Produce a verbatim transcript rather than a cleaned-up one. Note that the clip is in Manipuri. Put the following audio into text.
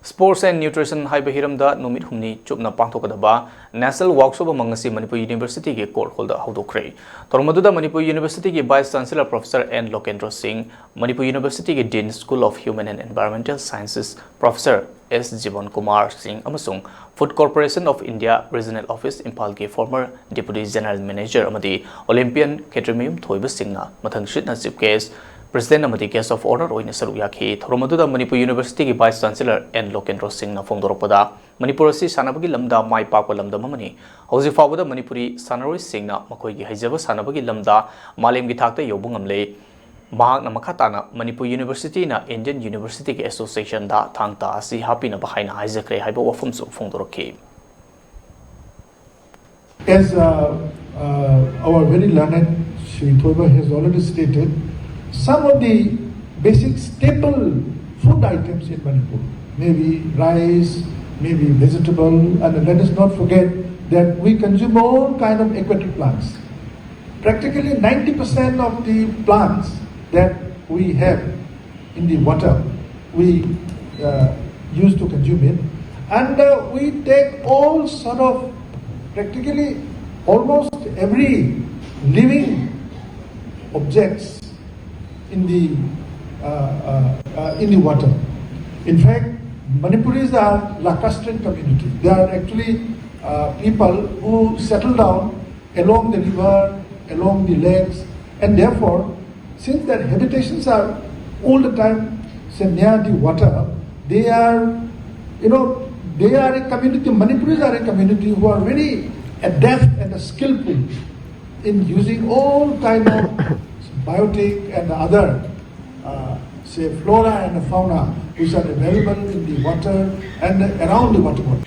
Sports and Nutrition ꯍꯥꯏꯕ ꯍꯤꯔꯝꯗ ꯅꯨꯃꯤꯠ ꯍꯨꯝꯅꯤ ꯆꯨꯞꯅ ꯄꯥꯡꯊꯣꯛꯀꯗꯕ National Workshop ꯑꯃ ꯉꯁꯤ ꯃꯅꯤꯄꯨꯔ Universityꯒꯤ court hallꯗ ꯍꯧꯗꯣꯛꯈ꯭ꯔꯦ꯫ ꯊꯧꯔꯝ ꯑꯗꯨꯗ Manipur Universityꯒꯤ Vice Chancellor Professor N ꯂꯣꯀꯦꯟꯗ꯭ꯔꯣ ꯁꯤꯡ, Manipur Universityꯒꯤ Dean School of Human and Environmental Sciences Professor S ꯖꯤꯕꯟ ꯀꯨꯃꯥꯔ ꯁꯤꯡ ꯑꯃꯁꯨꯡ Food Corporation of India Regional Office ꯏꯝꯐꯥꯜꯒꯤ former Deputy General Manager ꯑꯃꯗꯤ Olympian ꯈꯦꯇ꯭ꯔꯤꯃꯌꯨꯝ ꯊꯣꯏꯕ ꯁꯤꯡꯅ ꯃꯊꯪꯁꯤꯠꯅ Chief Guest, President ꯑꯃꯗꯤ Guest of Honour ꯑꯣꯏꯅ ꯁꯔꯨꯛ ꯌꯥꯈꯤ꯫ ꯊꯧꯔꯝ ꯑꯗꯨꯗ ꯃꯅꯤꯄꯨꯔ Universityꯒꯤ Vice Chancellor N ꯂꯣꯀꯦꯟꯗ꯭ꯔꯣ ꯁꯤꯡꯅ ꯐꯣꯡꯗꯣꯔꯛꯄꯗ, ꯃꯅꯤꯄꯨꯔ ꯑꯁꯤ ꯁꯥꯟꯅꯕꯒꯤ ꯂꯝꯗ ꯃꯥꯏ ꯄꯥꯛꯄ ꯂꯝꯗꯝ ꯑꯃꯅꯤ꯫ ꯍꯧꯖꯤꯛ ꯐꯥꯎꯕꯗ ꯃꯅꯤꯄꯨꯔꯤ ꯁꯥꯟꯅꯔꯣꯏꯁꯤꯡꯅ ꯃꯈꯣꯏꯒꯤ ꯍꯩꯖꯕ ꯁꯥꯟꯅꯕꯒꯤ ꯂꯝꯗ ꯃꯥꯂꯦꯝꯒꯤ ꯊꯥꯛꯇ ꯌꯧꯕ ꯉꯝꯂꯦ꯫ ꯃꯍꯥꯛꯅ ꯃꯈꯥ ꯇꯥꯅ ꯃꯅꯤꯄꯨꯔ Universityꯅ Indian Universityꯒꯤ Associationꯗ ꯊꯥꯡ ꯇꯥ ꯑꯁꯤ ꯍꯥꯞꯄꯤꯅꯕ ꯍꯥꯏꯅ ꯍꯥꯏꯖꯈ꯭ꯔꯦ ꯍꯥꯏꯕ ꯋꯥꯐꯝꯁꯨ ꯐꯣꯡꯗꯣꯔꯛꯈꯤ꯫ As uh, uh, our very learned Shri Thoiba has already stated, some of the basic staple food items in Manipur, maybe rice, maybe vegetable, and let us not forget that we consume all kind of aquatic plants. Practically ninety percent of the plants that we have in the water, we uh, use to consume it. And uh, we take all sort of, practically almost every living objects in the, uh, uh, uh, in the water. In fact, Manipuris are lacustrine community. They are actually uh, people who settle down along the river, along the lakes, and therefore, since their habitations are all the time, say, near the water, they are, you know, they are a community, Manipuris are a community who are very adept and skillful in using all kind of biotic and other, uh, say, flora and fauna which are available in the water and around the water body.